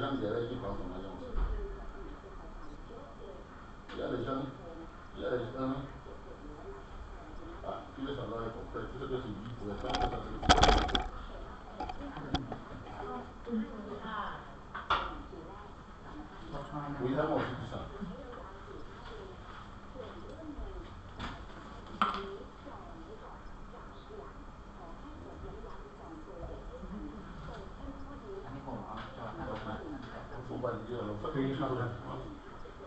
Il y a des gens, il y a des gens, ah, qui laissent à leur époque, qui se disent, pour les femmes, ça, c'est Oui, là, moi, je dis ça. ອັນນີ້ຜົມເອົາຈອດລົງມາ ຄືເຮົາ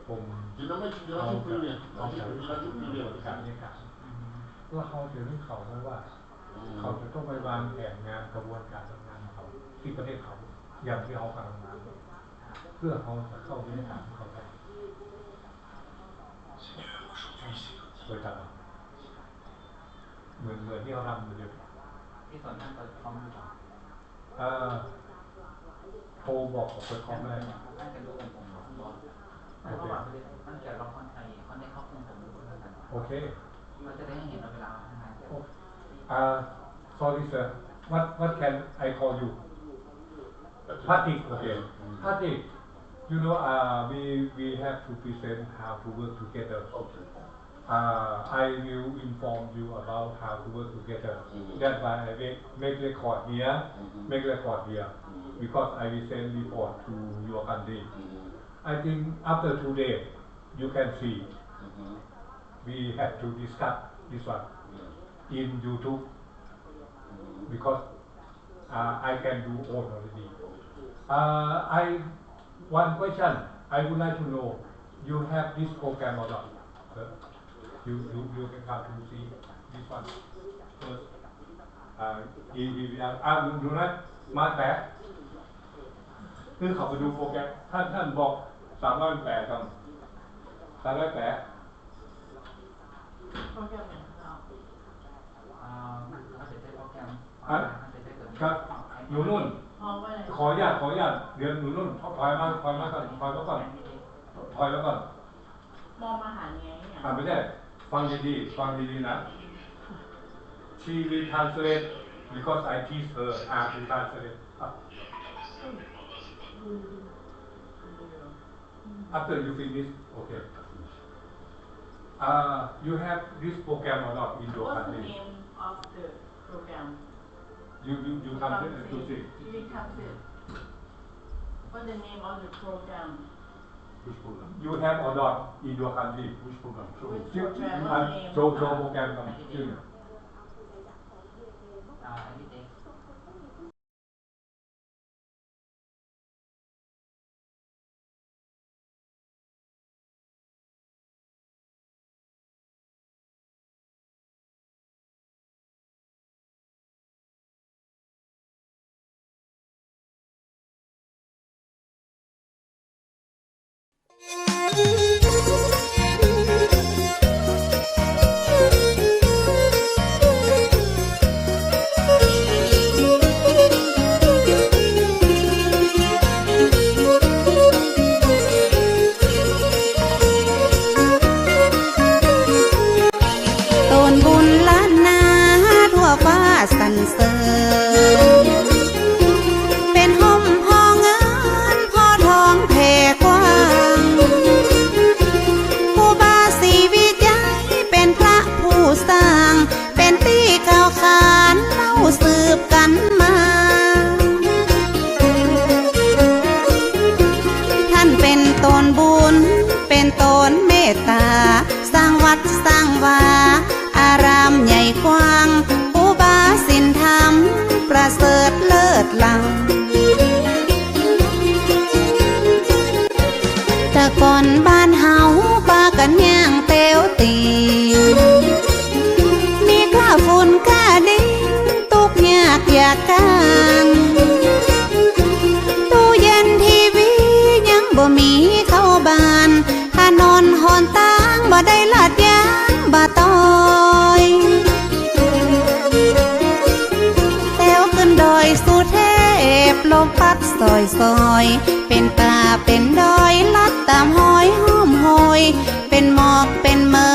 ຜົມ Je ne mets, je ne rajoute plus rien. Je ne rajoute plus rien. ອືມ ແລ້ວເຮົາຈະໄດ້ເຂົ້າໃນວ່າ ອືມ ເຂົາຈະຕ້ອງໄປວາງແຜນງານ ຂະບວນການທຳງານຂອງເຂົາ ທີ່ປະເທດເຂົາ ຢ່າງທີ່ເຮົາກຳລັງວາງ ເພື່ອເຮົາຈະເຂົ້າໃນຖານຂອງເຂົາໄດ້ ໂດຍຕະຫຼອດ ເໝືອນ ເໝືອນທີ່ເຮົາທຳຢູ່ເດ ທີ່ສອນນັ້ນກໍຄອມຢູ່ ເອີ ໂທບອກກັບເຈົ້າຂອງແລ້ວ ມັນຈະຮູ້ເປັນຜົມບໍ່ ໂອເຄ ມັນຈະລອງຄອນໄທ ມັນໄດ້ເຂົ້າເປັນຜົມຢູ່ເທົ່ານັ້ນ ໂອເຄ ມັນຈະໄດ້ເຫັນເວລາເຮົາທຳງານ ໂອ ອ່າ sorry sir, what, what can I call you? Patrick, okay. Patrick, you know, uh, we, we have to present how to work together. Okay. Uh, I will inform you about how to work together. Mm-hmm. That's why I make, make record here, mm-hmm. make record here, mm-hmm. because I will send report to your country. Mm-hmm. I think after today, you can see. Mm-hmm. We have to discuss this one yeah. in YouTube mm-hmm. because Uh, I can do own already. Uh, I, one question I would like to know, you have this program or not? Uh, you, you, you can come to see this one first. Uh, he, he, he, uh, ອ່າ ໜູ ໜູນະ ມາແຕະ ຄືເຂົາໄປດູໂປຣແກຣມ ທ່ານ ທ່ານບອກສາມຮ້ອຍແປດ ສາມຮ້ອຍແປດ ໂປຣແກຣມຫຍັງ? ອ່າ ມັນເປັນແຕ່ໂປຣແກຣມ ຮະ? ມັນເປັນແຕ່ເກີດ ຄັບ ໜູນຸ່ນ ເອົາໄວ້ ຂໍອະນຸຍາດ ຂໍອະນຸຍາດ ດຽວໜູນຸ່ນ ຖອຍມາ ຖອຍມາກ່ອນ ຖອຍມາກ່ອນ ຖອຍມາກ່ອນ ມອມມະຫານໄງ ອ່າ ບໍ່ໃຊ່ ຟັງດີໆ ຟັງດີໆນະ She will translate because I teach her how to translate. After you finish, okay. Uh, you have this program or not in your country? What's the name of the program? You, you, you translate to see. You translate. What's the name of the program? Which program? You have or not in your country? Which program? Show. Which program? What's the name? Show, show program. Uh, everything. ໂຕນບຸນລ້ານນາທົ່ວຟ້າສັນເສີນ ເປັນຮົ່ມໂພເງິນໂພທອງແຜ່ກວ້າງ ຄູບາສີວິໄຈເປັນພະຜູ້ສ້າງ ເປັນຕິກາວຂານເລົ່າສືບກັນມາ ທ່ານເປັນໂຕນບຸນ ເປັນໂຕນເມດຕາ ສ້າງວັດສ້າງວາ ອາຣາມໃຫຍ່ກວ້າງ ຄູບາສິນທຳປະເສີດເລີດລ້ຳ. ແຕ່ກ່ອນບ້ານເຮົາປາກັນຍ່າງແຕວຕີ ມີກະຝຸ່ນກະດິນ ທຸກຍາກຢາກການ ຕູ້ເຢັນທີວີຍັງບໍ່ມີເຂົ້າບ້ານ ຖະໜົນຫົນທາງບໍ່ໄດ້ລາດຢາງບາຕອຍ ແຕ່ວຂຶ້ນດອຍສຸເທບ ລົມພັດຊອຍໆ ເປັນປ່າເປັນດອຍ ລັດຕາມຮອຍຫ້ອມໂຫຍ ເປັນໝອກເປັນເໝີ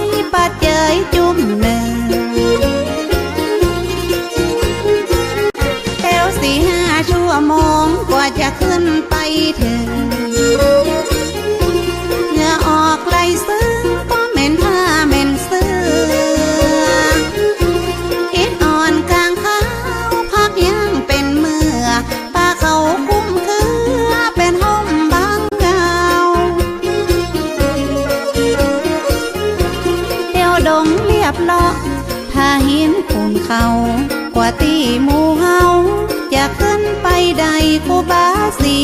ຍ ປະເຈີຍຈຸ້ມເນີ ແຕ່ວສີ່ຫ້າຊົ່ວໂມງກວ່າ ຈະຂຶ້ນໄປເຖິງ ເຫື່ອອອກໄຫຼເຊິ່ງ ບໍ່ແມ່ນຜ້າແມ່ນເສື້ອ ອິດອ່ອນກາງຂາວ ພັກຍ່າງເປັນເມື່ອ ປາເຂົາຄຸ້ມເຄືອ ເປັນຮົ່ມບັງເງົາ ແຖວດົງລຽບເລາະ ຖ້າຫີນຂຸ້ນເຂົາ ກວ່າທີ່ໝູ່ເຮົາຈະຂຶ້ນໄປໄດ້ ຄູບາສີ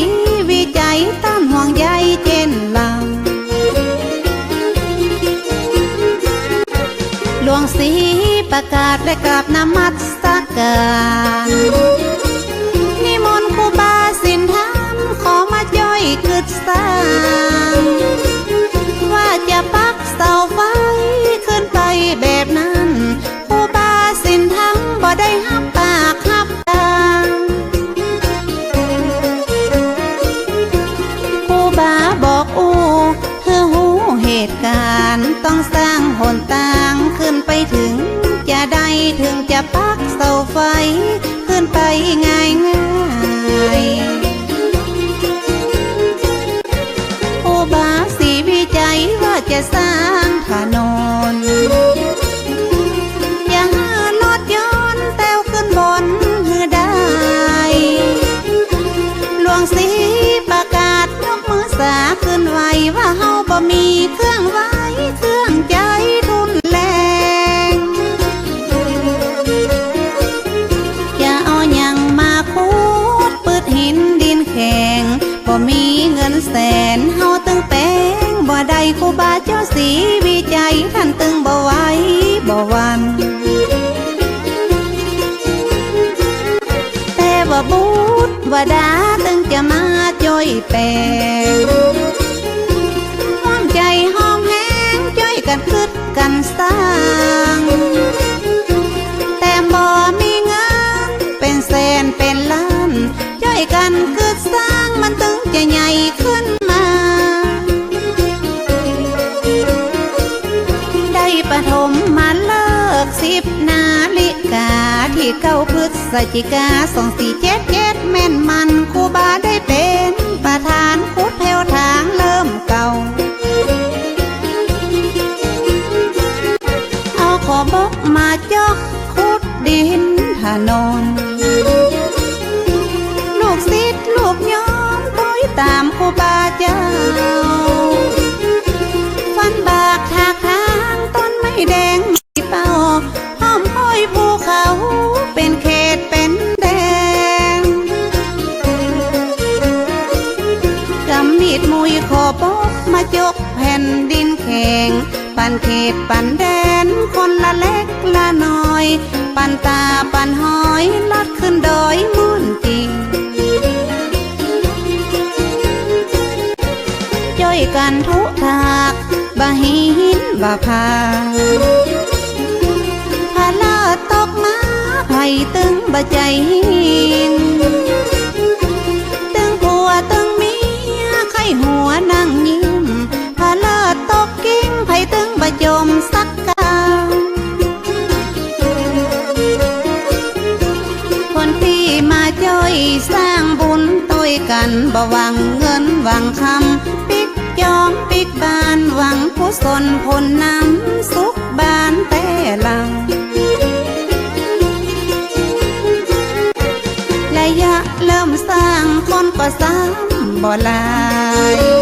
ວິໄຈ ຕ້ານຫ່ວງໃຍເຊັ່ນລາວ ຫຼວງສີປະກາດ ແລະ ກາບນະມັດສະການ ນິມົນຄູບາສິນທຳ ຂໍມາຊ່ອຍຄິດສ້າງ ວ່າຈະປັກເສົາໄຟຂຶ້ນໄປແບບນັ້ນ ຄູບາສິນທຳບໍ່ໄດ້ຮັບປາກຮັບຕາ ຄູບາບອກອູ້ ເພື່ອຮູ້ເຫດການ ຕ້ອງສ້າງຫົນທາງຂຶ້ນໄປເຖິງ ຈະໄດ້ເຖິງຈະປັກເສົາໄຟ ຂຶ້ນໄປງ່າຍໆ ຄູບາສີວິໄຈວ່າຈະສ້າງຖະໜົນ ຢ່າໃຫ້ລົດຍົນແຕ່ວຂຶ້ນບົນໃຫ້ໄດ້ ຫຼວງສີປະກາດຍົກມືສາຂຶ້ນໄຫວ້ ວ່າເຮົາບໍ່ມີເຄື່ອງໄຫວ້ເຄື່ອງໃຈ ທຸນແລງ ຈະເອົາຫຍັງມາຂຸດປຶດຫີນດິນແຂງ ບໍ່ມີເງິນແສນເຮົາຕຶງແປງບໍ່ໄດ້ ຄູບາເຈົ້າສີວິໄຈ ທ່ານຕຶງບໍ່ໄຫວບໍ່ຫວັ່ນ ແຕ່ວ່າບຸດວາດາຕຶງຈະມາຊ່ອຍແປງ ຮ່ວມໃຈຮ່ວມແຮງ ຊ່ອຍກັນຄິດກັນສ້າງ ແຕ່ບໍ່ມີເງິນເປັນແສນເປັນລ້ານ ຊ່ອຍກັນຄິດສ້າງ ມັນຈຶ່ງຈະໃຫຍ່ຂຶ້ນມາ ໄດ້ປະຖົມມະເລີກສິບນາລິກາ ທີເກົ້າ ພຶດສະຈິກາ ສອງສີ່ເຈັດເຈັດ ແມ່ນໝັ້ນ ຄູບາໄດ້ເປັນປະທານ ຂຸດແຜວທາງເລີ່ມເກົ່າ ເອົາຂໍບົກມາຈອກ ຂຸດດິນຖະໜົນ ລູກສິດລູກໂຍມ ຕ້ອຍຕາມຄູບາເຈົ້າ ຟັນບາກຖາກທາງ ຕົ້ນໄມ້ແດງໄມ້ເປົ້າ ອ້ອມຫ້ອຍພູເຂົາ ເປັນເຂດເປັນແດນ ກຳມີດມຸຍຂໍບົກ ມາຈົກແຜ່ນດິນແຂງ ປັນເຂດປັນແດນ ຄົນລະເລັກລະນ້ອຍ ປັນຕາປັນຫອຍ ລັດຂຶ້ນດອຍມ່ວນຈິງ ຊ່ອຍກັນທຸທາກ ບາຫີນບາພາ ພະເລີດຕົກມາ ໃຜຕຶງບໍ່ໃຈຫີນ ຕຶງຜົວຕຶງເມຍ ໄຂ້ຫົວນັ່ງຍິ້ມ ພະເລີດຕົກກິ້ງ ໃຜຕຶງບໍ່ຈົ່ມສັກກາ ຄົນທີ່ມາຊ່ອຍສ້າງບຸນ ຕ້ອຍກັນບໍ່ຫວັງເງິນຫວັງຄຳ ປິກຈອງປິກບານ ຫວັງກຸສົນຜົນນຳ ສຸກບານແຕ່ຫຼັງ ໄລຍະເລີ່ມສ້າງ ຄົນກໍຊ້ຳບໍ່ຫຼາຍ